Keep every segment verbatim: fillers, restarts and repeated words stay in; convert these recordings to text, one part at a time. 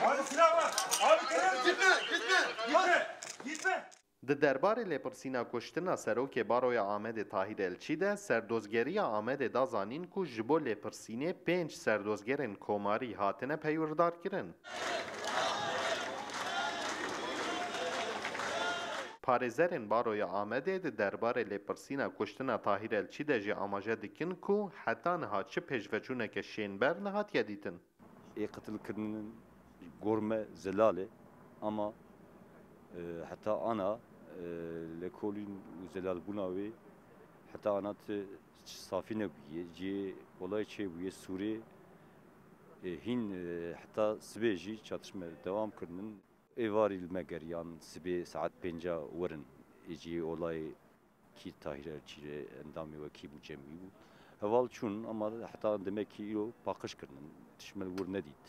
Abi silah var. Abi gitme, gitme, gitme, gitme. Di derbarê lêpirsîna kuştina serokê Baroya Amedê Tahîr Elçî de, Serdozgeriya Amedê da zanîn ku ji bo lêpirsînê pênc serdozgerên komarî hatine peywirdarkirin. Parêzerên Baroya Amedê di derbarê lêpirsîna kuştina Tahîr Elçî de jî amaje dikin ku heta niha çi pêşveçûneke şênber nehatiye dîtin. Ê qitilkirinên gor me zelal e, ama, e, heta ana, e, lêkolîn û zelalbûna wê heta ana ti safî nebûye. Cihê olayê çêbûye Sûrê, e, hîn, e, heta sibê jî çatişme dewam kirinin. Êvarî li me geriyan sibê saet pênca werin ê cihê olayê kî Tahîr Elçî re endamê we kî bû, cem wî bû. Heval çûn, ama heta demekî îro paqij kirinin. Tişt me li wir nedît.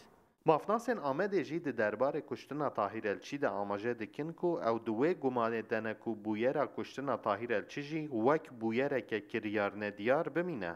Mafnasên Amedê jî di derbarê kuştina Tahîr Elçî de amaje dikin ku ew di wê gumanê de ne ku bûyera kuştina Tahîr Elçî jî wek bûyereke kiryarnediyar bimîne.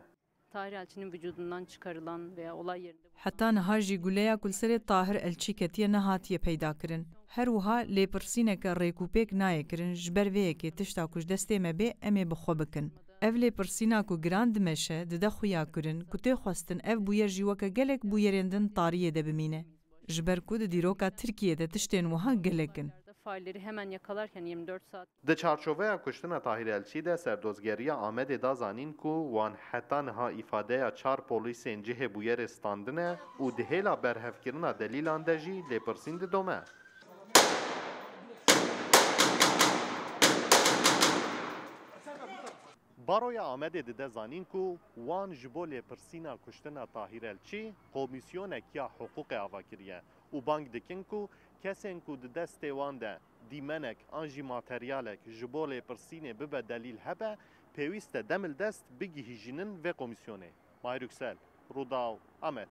Tahir Elçi'nin vücudundan çıkarılan veya olay yerinde Heta niha jî guleya ku li serê Tahir Elçî ketiye nehatiye peyda kirin. Her wiha lêpirsîneke rêkûpêk nayê kirin, ji ber vê yekê tişta ku ji destê me bê em ê bi xwe bikin. Ev lêpirsîna ku giran dimeşe, dide xuyakirin ku tê xwestin ev bûyer jî weke gelek bûyerên din tariyê de bimîne. Ji ber ku di dîroka Tirkiyê de tiştên wiha gelek in. Failleri hemen yakalarken yirmi dört saat Di çarçoveya kuştina Tahîr Elçî de Serdozgeriya Amedê da zanîn ku wan heta niha îfadeya çar polîsên cihê bûyerê standine û di hêla berhevkirina delîlan de jî lêpirsîn didome. Baroya Amedê dide zanîn ku wan ji bo lêpirsîna kuştina Tahîr Elçî komîsyonek ya hiqûqê ava kiriye û bang dikin ku kesên ku di destê wan de dîmenek an jî materyalek ji bo lêpirsînê bibe delîl hebe, pêwîst e demildest bigihîjînin vê komîsyonê. Mahir Yüksel, Rûdaw, Amed.